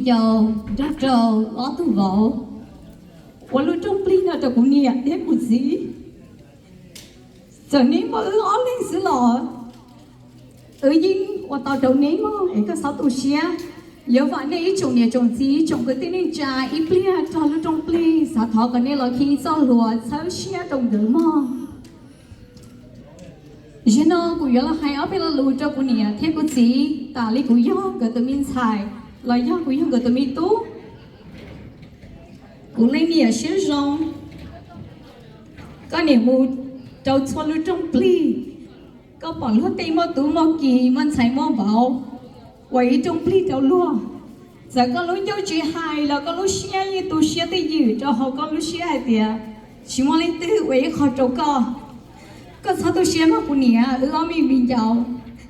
Yau nrog rau ob tug vauv ua lub rooj plig no rau kuv niam thiab kuv txiv. Txawm neb muaj wb ob leeg xwb los wb yeej ua tau rau neb mog, es koj txhob tu siab. Yuav vam nej ib tsoom niam tsoom txiv, tsoom kwv tij neej tsa ib pliag rau lub rooj plig, xav thov kom nej los khi ib txoj hlua txhawb siab rau nkawd mog. Zaum no kuv yuav los hais ob peb lo lus rau kuv niam thiab kuv txiv tas li kuv yog nkawd tus me ntxhais los yog kuv yog nkawd tus me tub. Kuv leej niam siab zoo, koj niam mus rau txhua lub rooj plig, koj pom luag tej muaj tub muaj ki, muaj ntxhais muaj vauv, ua ib rooj plig rau luag. Txawm koj lub ncauj tsis hais los koj lub siab yeej tu siab twj ywm rau hauv koj lub siab hais tias tsis muaj leej twg ua ib qho rau koj. Koj txhob tu siab mog kuv niam, wb ob me viv ncaus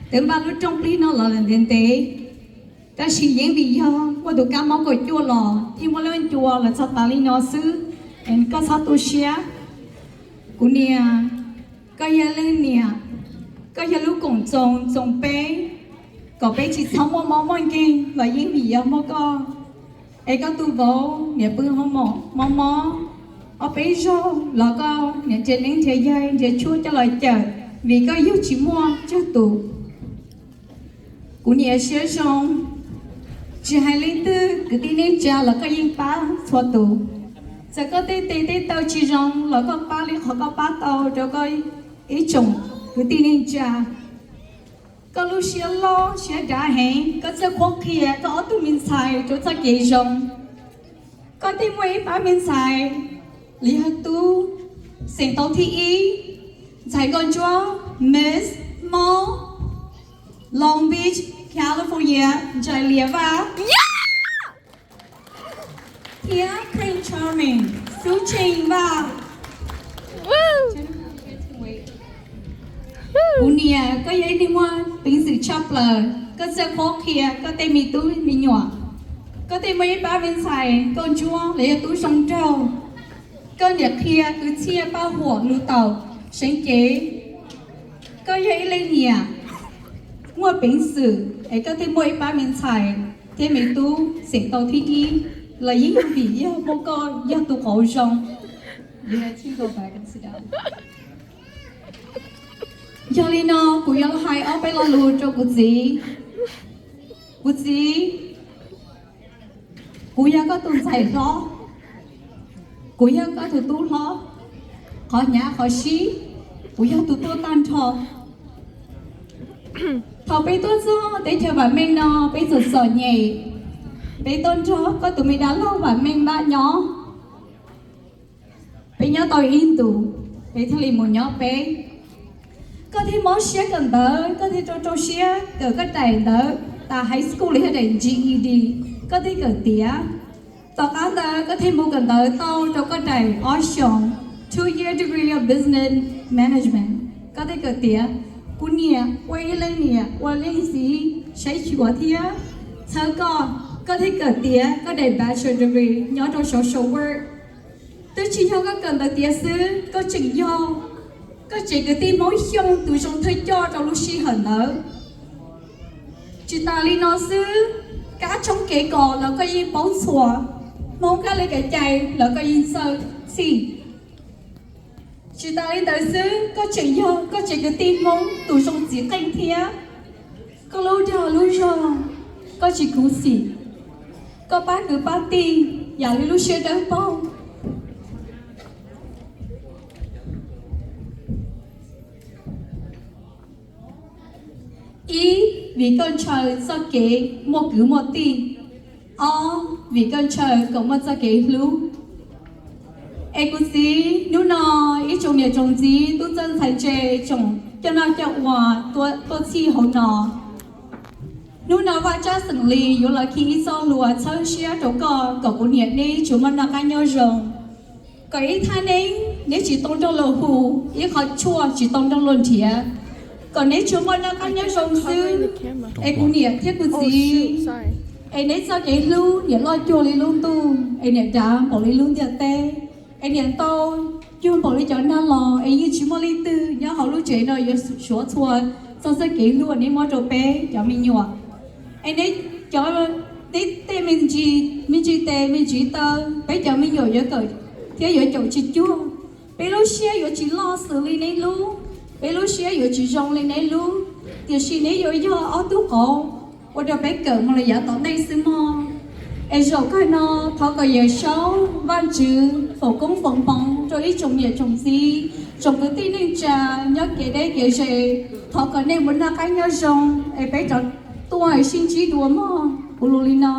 twb npaj lub rooj plig no los lawm ntev ntev, tab sis yeej vim yog muaj tus kab mob kaum cuaj los thiaj muaj lub ncua los txog tas li no xwb. Koj txhob tu siab kuv niam, koj yog leej niam, koj yog lub koom txoos txoos peb, kom peb tsis txhob muaj mob muaj nkeeg los yeej vim yog muaj koj. Es koj tus vauv niam pw hauv mom mob mob ob peb zaug los koj niam nrhiav neeb nrhiav yaig nrhiav tshuaj coj los cawm, vim koj yug tsis muaj tsawg tus. Kuv niam siab zoo, tsis hais leej twg kwv tij neej tsa los koj yeej pab txhua tus. Txawm koj tej tes tej taw tsis zoo los koj pab li qhov koj pab tau rau koj ib tsoom kwv tij neej tsa. Koj lub siab loj siab dav heev, koj txawj qhuab qhia koj ob tug me ntxhais rau txoj kev zoo. Koj tej muaj ib pab me ntxhais li yog tub xeem tau thib ib, ntxhais nkauj ntsuab Miss Hmoob, Long Beach, California, Ntsais Lias Vaj, thiab Prince Charming, Xub Tsheej Vaj. Kuv niam, koj yog ib tug muaj peev xwm tshaj plaws, koj txawj qhuab qhia koj tej me tub me nyuam. Koj tej muaj ib pab me ntxhais nkauj ntsuab los yog tub zoo nraug, koj niam qhia kwv txhiaj paj huam lus taum seev cev. Koj yog ib leej niam muaj peev xwm es koj tej muaj ib pab me ntxhais thiab me tub xeem tau thib ib los yeej yog vim yog muaj koj yog tus qauv zoo. Yog li no kuv yuav los hais ob peb lo lus rau kuv txiv. Kuv txiv, kuv yog koj tus ntxhais hlob, kuv yog koj tus tub hlob, qhov hnyav qhov sib, kuv yog tus tuaj tag nrho. Thaum peb tuaj txog teb chaws vam meej no peb txom txom nyem, peb tuaj nrog koj tus me dab laug vam meej npaj nyob. Peb nyob tau ib ntus, peb thiaj li mus nyob peb. Koj thiaj mob siab kawm ntawv, koj thiaj rau rau siab kawm koj daim ntawv tas high school los yog daim G E D, koj thiaj kawm tiav. Tom qab ntawd koj thiaj mus kawm ntawv tau rau koj daim ob xyoos, two year degree of business management, koj thiaj kawm tiav. Kuv niam ua ib leej niam ua leej txiv saib xyuas thiab txhawb koj, koj thiaj kawm tiav koj daim bachelor degree nyob rau social work. Twb tsis yog koj kawm ntawv tiav xwb, koj tseem yog koj tsev kwv tij Hmoob Xyooj tus zoo thawj coj rau lub sij hawm ntawd. Tsis tas li no xwb, kab tshoob kev kos los koj yeej paub txhua, Hmoob kab li kev cai los koj yeej txawj txhij. Tsis tas li ntawd xwb, koj tseem yog koj tsev kwv tij Hmoob tus zoo txiv qeej thiab. Koj lub dag lub zog, koj tsis khuv xim, koj pab kwv pab tij yam li lub siab dawb paug. Ib, vim koj ntshaw txoj kev muaj kwv muaj tij. Ob, vim koj ntshaw kom muaj txoj kev hlub. Es kuv txiv, hnub no ib tsoom niam tsoom txiv tub txawj ntxhais ntse, tsoom coj noj coj ua tuaj txhij hauv no. Hnub no Vaj Tsab xeem Lis yuav los khi ib txoj hlua txhawb siab rau koj kom kuv niam neb tsuas muaj noj qab nyob zoo, kom ib thaj neeb neb tsis tau nrog luag hu, ib qho tshuaj tsis tau nrog luag nrhiav, kom neb tsuas muaj noj qab nyob zoo xwb. Es kuv niam thiab kuv txiv, es neb txoj kev hlub niam loj cuag li lub ntuj, es niam dav npaum li lub ntiaj teb, es niam ntau cuag npaum li cov nag los, es yeej tsis muaj leej twg nyob hauv lub tsev no yuav suav txhua txoj txoj kev hlub neb muab rau peb cov me nyuam. Es neb cov Neb tej me ntsis tes me ntsis taw, peb cov me nyuam yuav kawm thiab yuav caum tsis cuag. Peb lub siab yuav tsis loj xws li neb lub, peb lub siab yuav tsis zoo li neb lub, tiam sis neb yuav yog ob tug qauv ua rau peb kawm mus rau yav tom ntej xwb mog. Es zaum kawg no, thov kom Yawm Saub Vajtswv foom koob foom hmoov rau ib tsoom niam tsoom txiv, tsoom kwv tij neej tsa nyob kev deb kev ze. Thov kom nej mus noj qab nyob zoo, es peb rov tuaj sib ntsib dua mog. Kuv lus li no.